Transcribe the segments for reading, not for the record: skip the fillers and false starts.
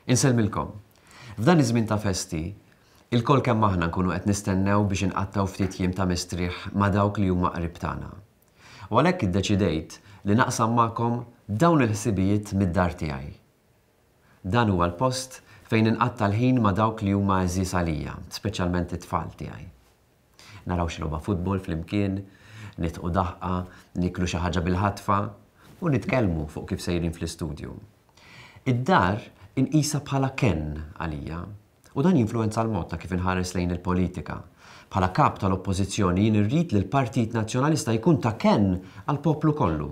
Insellmilkom. F'dan iż-żmien ta' festi, ilkoll kemm aħna nkunu qed nistennew biex inqattgħu ftit jiem ta' mistrieħ ma' dawk li huma qrib tagħna. U għalhekk iddeċidejt li naqsam magħkom dawn il-ħsibijiet mid-dar tiegħi. Dan huwa l-post fejn inqatta' l-ħin ma' dawk li huma għeżież għalija, speċjalment it-tfal tiegħi. Naraw xi logħba futbol flimkien, nidħqu daħqa, nieklu xi ħaġa bil-ħatfa u nitkellmu fuq kif sejrin fl-istudju. Id-dar inqisha bħala kenn għalija u dan jinfluwenza l-mod ta' kif inħares lejn il-politika. Bħala Kap tal-Oppożizzjoni jien irrid li l-Partit Nazzjonalista jkun ta' kenn għall-poplu kollu.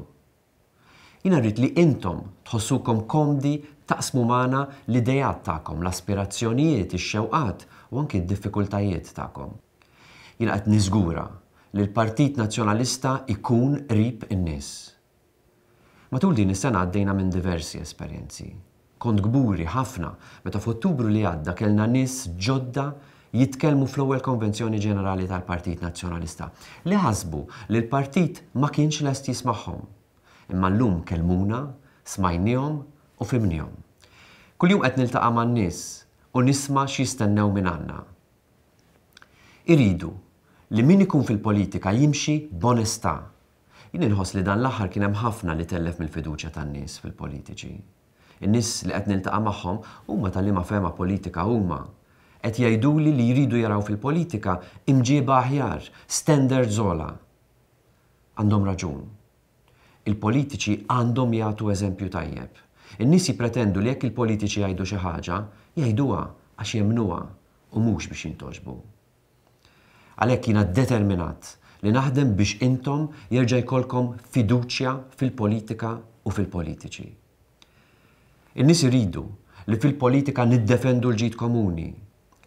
Jiena rrid li intom tħossukom komdi taqsmu magħna l-ideat tagħkom, l-aspirazzjonijiet, ix-xewqat u anki d-diffikultajiet tagħkom. Jiena qed niżgura li l-Partit Nazzjonalista jkun qrib in-nies. Matul din is-sena għaddejna minn diversi esperjenzi. Kont kburi ħafna meta f'Ottubru li għadda kellna nies ġodda jitkellmu fl-ewwel Konvenzjoni Ġenerali tal-Partit Nazzjonalista li ħasbu li l-partit ma kienx lest jismagħhom. Imma llum kellmuna, smajniehom u fhimniehom. Kuljum qed niltaqa' man-nies u nisma' x'jistennew mingħandna. Iridu li min ikun fil-politika jimxi b'onestà. Jien inħoss li dan l-aħħar kien hemm ħafna li tellef mill-fiduċja tan-nies fil-politiċi. In-nies li qed niltaqa' magħhom, huma ta' liema fehma politika huma, qed jgħiduli li jridu jaraw fil-politika imġieba aħjar, standards ogħla. Għandhom raġun. Il-politiċi għandhom jagħtu eżempju tajjeb. In-nies jippretendu li jekk il-politiċi jgħidu xi ħaġa, jgħiduha għax jemmnuha u mhux biex jintgħoġbu. Għalhekk jiena determinat li naħdem biex intom jerġa' jkollkom fiduċja fil-politika u fil-politiċi. In-nies iridu li fil-politika niddefendu l-ġid komuni,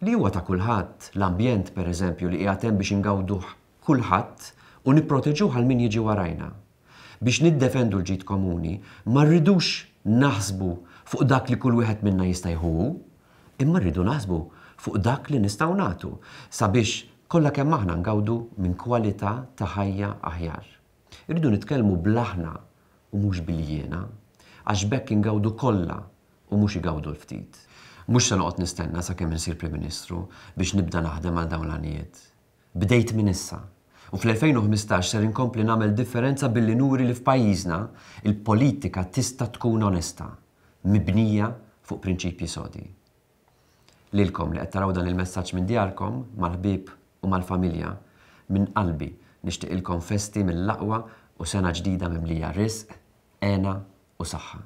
li huwa ta' kulħadd, l-ambjent pereżempju li qiegħed hemm biex ingawduh kulħadd u nipproteġuh għal min jiġi warajna. Biex niddefendu l-ġid komuni ma rridux naħsbu fuq dak li kull wieħed minna jista' jieħu hu, imma rridu naħsbu fuq dak li nistgħu nagħtu sabiex kollha kemm aħna ngawdu minn kwalità ta' ħajja aħjar. Irridu nitkellmu bl-aħna u mhux bil-jiena, għax b'hekk ingawdu kollha u mhux igawdu l-ftit. Mhux se noqgħod nistenna sakemm insir Prim Ministru biex nibda naħdem għal dawn l-għanijiet. Bdejt minn issa. U fl-2015 ser inkompli nagħmel differenza billi nuri li f'pajjiżna il-politika tista' tkun onesta, mibnija fuq prinċipji sodi. Lilkom li qed taraw dan il-messaġġ minn djarkom, mal-ħbieb u mal-familja, minn qalbi nixtieqilkom festi mill-aqwa u sena ġdida mimlija risq, hena u saħħa.